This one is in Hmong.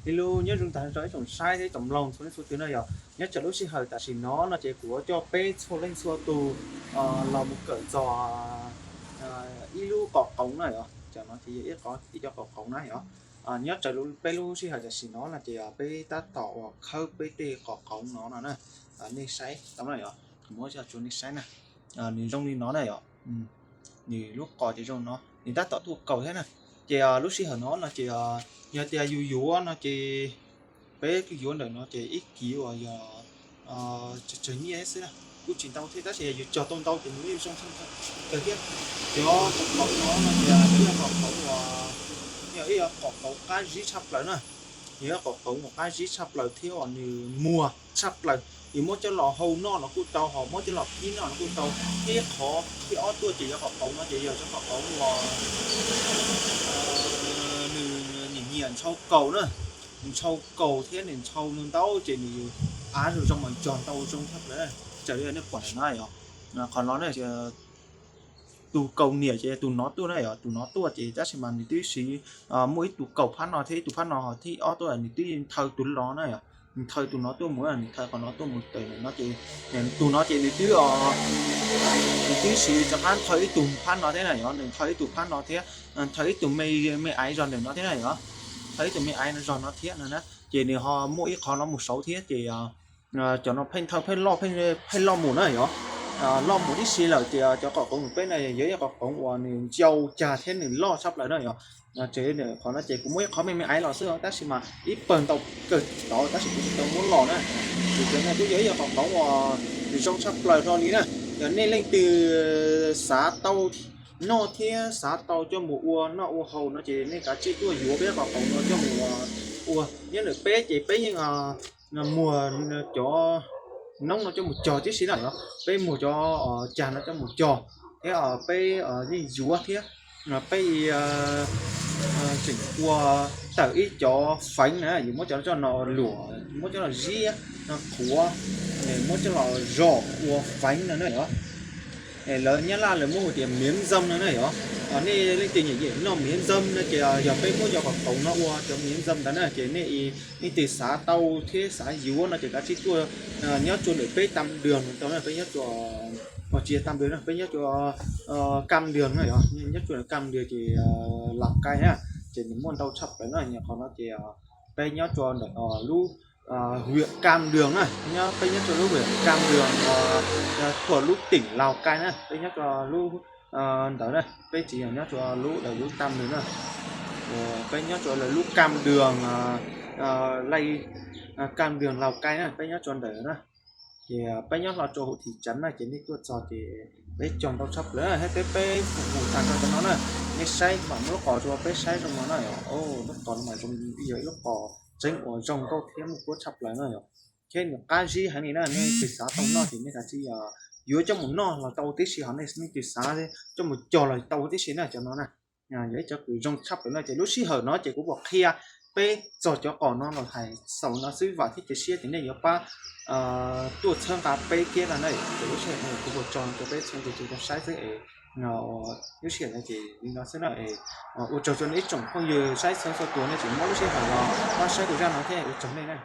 Ib lub nyob zoo tag rau ib tsoom saib thiab ib tsoom mloog txhua leej txhua tus na yog. Nyob rau lub sij hawm tam sim no no ces kuv yuav coj peb txhua leej txhua tus los mus kawm txog ib lub qos qoov na yog. Cov no ces yog ib qos, ib co qos qoov na yog. Nyob rau peb lub sij hawm tam sim no no ces peb tab tom uas khawb peb tej qos qoov no no na. Nej saib tau na yog, kuv muab tso rau nej saib na. Nws zoo li no na yog. Nws lub qos ces zoo no, nws tab tom tuaj kaus thiab na. Ces lub sij hawm no no ces yog tias yus yuav no ces peb yuav ntawm no ces ib kiv uas yog tsawg tsawg nyiaj thiab xwb na, kuj tsis ntau thiab tab sis yog yus cog tau ntau ces nws yeej zoo tshaj plaws thiab. Cov qos qoov no no ces yog qos qoov uas, yog ib qos qoov qab zib tshaj plaws na. Yog ib qos qoov uas qab zib tshaj plaws thiab uas nws muag tshaj plaws. Yus muab coj los hau noj los kuj tau, ho muab coj los kib noj los kuj tau. Thiab qhov thib ob tuaj ces yog qos qoov no ces yog cov qos qoov uas nws nyiam nyiam ntshaw kaus na. Ntshaw kaus thiab nws ntshaw ntau ntau ces nws av zoo zoo mas cog ntau zoo tshaj plaws. Raws li nej pom ntawm no yog, qhov no na, tus kaus niam ces tus no tuaj na yog, tus no tuaj ces tab sis mas nws twb siv muaj ib tug kaus phab no thiab ib tug phab no, ho thib ob tuaj nws twb nthawv tus los na yog. Nws nthawv tus no tuaj mus, nws nthawv qhov no tuaj mus tawm ntawm no ces tus no ces nws twb, nws twb siv rov qab nthawv ib tug phab no thiab na yog, nws nthawv ib tug phab no thiab, nthawv ib tug me, me aiv zog ntawm no thiab na yog, nthawv ib tug me aiv no zog no thiab no na. Ces nws ho muaj ib qho no mus saud thiab ces cov no pheej nthawv pheej loj, pheej loj mus na yog. Loj mus tib si lawm ces cov qos qoov nws peb na yog ib qos qoov uas nws ncau cag thiab nws loj tshaj plaws na yog. Ces qhov no ces kuv muab ib qho me me aiv los xwb tab sis mas ib pawg ntau kawg tod tab sis kuv tsis tau muab los na. Ces cov no kuj yog ib yam qos qoov uas nws zoo tshab plaws hlo li na. Yog nej leej twg xav tau noj thiab xav tau coj mus ua noj ua haus no ces nej kav tsij tuaj yuav peb qos qoov no coj mus ua. Nyob ntawm peb ces peb yeej muag cov noob no coj mus cog tib si na yog, peb muag cov cag no coj mus cog thiab peb yeej yuav thiab. Peb tseem ua tawm ib cov feev na, yus muab cov no luam, muab cov no ziab, qhuav, muab cov los zom ua feev no na yog. Lawv Nyab Laj lawv muab hu tias miav ntxoog no na yog. Nej leej twg nyiam nyiam noj miav ntxoog no ces yog peb muab cov qos qoov no ua cov miav ntxoog ntawd na ces nej, nej twg xav tau thiab xav yuav no ces kav tsij tuaj nyob rua ntawm peb Tam Đường no tau na, peb nyob rua, tsis yog Tam Đường no, peb nyob rua Cam Đường na yog, nyob rua Cam Đường ces Lào Cai na, ces nws muaj ntau tshaj plaws na, qhov no ces peb nyob rua ntawm lub huyện Cam Đường na, nyob peb nyob rua lub huyện Cam Đường, thuộc lub tỉnh Lào Cai na, peb nyob rua lub ntawd na, peb tsis yog nyob rua lub lawv lub Tam Đường na. Peb nyob rua lawv lub Cam Đường, Lay, Cam Đường Lào Cai na, peb nyob rua ntawd na. Ces peb nyob hlo rua hauv thị trấn na ces nej tuaj txog ces peb cog ntau tshaj plaws thiab peb, peb phục vụ tag nrho cov no na. Nej saib mam muab lub qos rua peb saib zoo no na yog, lub qos no mas zoo, yog ib lub qos tseeb uas zoo nkauj thiab muaj kuab tshaj plaws na yog. Thiab nws qab zib heev li na, nej twg xav tau noj ces nej kav tsij yuav coj mus noj los tau tib si, ho nej, nej twg xav coj mus cog los tau tib si na cov no na. Yog ib cov kws zoo tshaj plaws no ces lub sij hawm no ces kuv puas qhia peb txog cov qos no los hais xaus no xwb, vam thiab cia siab tias nej yuav pab tuaj txhawb nqa peb thiab no na. Ces lub sij hawm no kuv puas tso rau peb txhua tus tau saib xwb es lub sij hawm no ces li no xwb na. Ua tsaug rau nej ib tsoom phooj ywg saib txhua txhua tus, nej tseem muab lub sij hawm los pab saib kuv zaj no thiab, ua tsaug nej na.